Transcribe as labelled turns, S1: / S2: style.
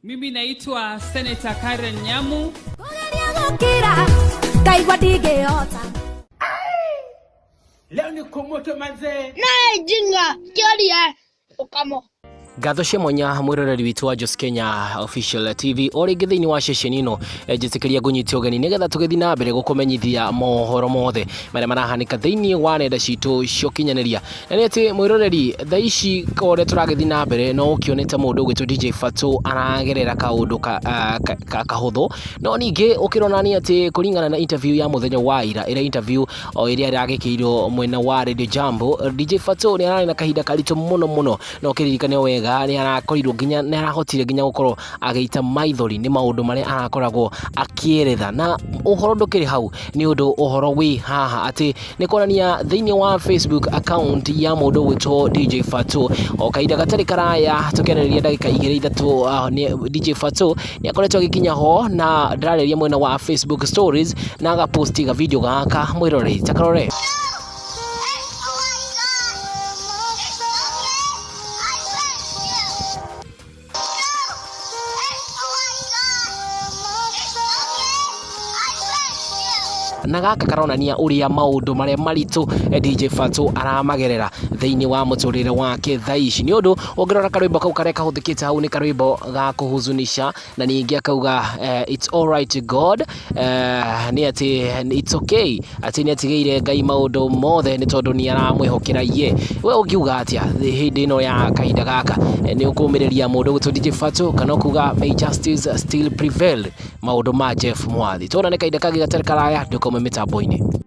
S1: Mimi naitwa Senator Karen Nyamu.
S2: Kũgeria gũkira ngaigua ndingĩhota.
S3: Leo ni kumoto manzee.
S4: Naye jinga kĩoria ũkamo.
S5: Ngatho cia mwanya mwĩroreri witũ wa Jos Kenya Official TV o rĩngĩ thĩinĩ wa ceceni ĩno, njĩtĩkĩria ngũnyite ũgeni nĩgetha tũgĩthiĩ na mbere gũkũmenyithia mohoro mothe marĩa marahanĩka thĩinĩ wa nenda citũ cia ũkinyanĩria. Na nĩ atĩ mwĩroreri, thaa ici o ũrĩa tũragĩthiĩ na mbere no ũkĩonete mũndũ ũgwĩtwo DJ Fatxo aragerera kaũndũ kahũthũ, no ningĩ ũkĩrona nĩ atĩ kũringana na interview ya mũthenya wa ira, ĩrĩa interview o ĩrĩa ĩragĩkĩirwo mwena wa Radio Jambo, DJ Fatxo nĩ ararĩ na kahinda karitũ mũno mũno, na ũkĩririkane wega nĩ arakorirwo nginya nĩ arahotire nginya gũkorwo agĩita maithori nĩ maũndũ marĩa arakoragwo akĩeretha. Na ũhoro ndũkĩrĩ hau, nĩ ũndũ ũhoro wĩ haha atĩ nĩ kuonania thĩinĩ wa Facebook account ya mũndũ ũgwĩtwo DJ Fatxo, o kahinda gatarĩ karaya tũkĩarĩrĩria ndagĩka igĩrĩ ithatũ, DJ Fatxo nĩ akoretwo agĩkinya ho na ndĩrarĩria mwena wa Facebook stories na agaposti ga video gaka mwĩroreri ta karore. Na gaka karonania ũrĩa maũndũ marĩa maritũ DJ Fatxo aramagerera thĩinĩ wa mũtũrĩre wake thaa ici, nĩ ũndũ ũngĩrora karwĩmbo kau karĩa kahũthĩkĩte hau nĩ karwĩmbo ga kũhuzunisha. Na ningĩ akauga, "It's alright God," nĩ atĩ it's okay, atĩ nĩ atigĩire Ngai maũndũ mothe nĩ tondũ nĩ aramwĩhokera ye. We ũngiuga atĩa hĩndĩ ĩno ya kahinda gaka? Nĩ ũkũmĩrĩria mũndũ ũgwĩtwo DJ Fatxo kana ũkuga may justice still prevail maũndũ ma Jeff Mwathi? Tuonane kahinda kangĩ gatarĩ karaya, ndũkaume mĩtambo-inĩ.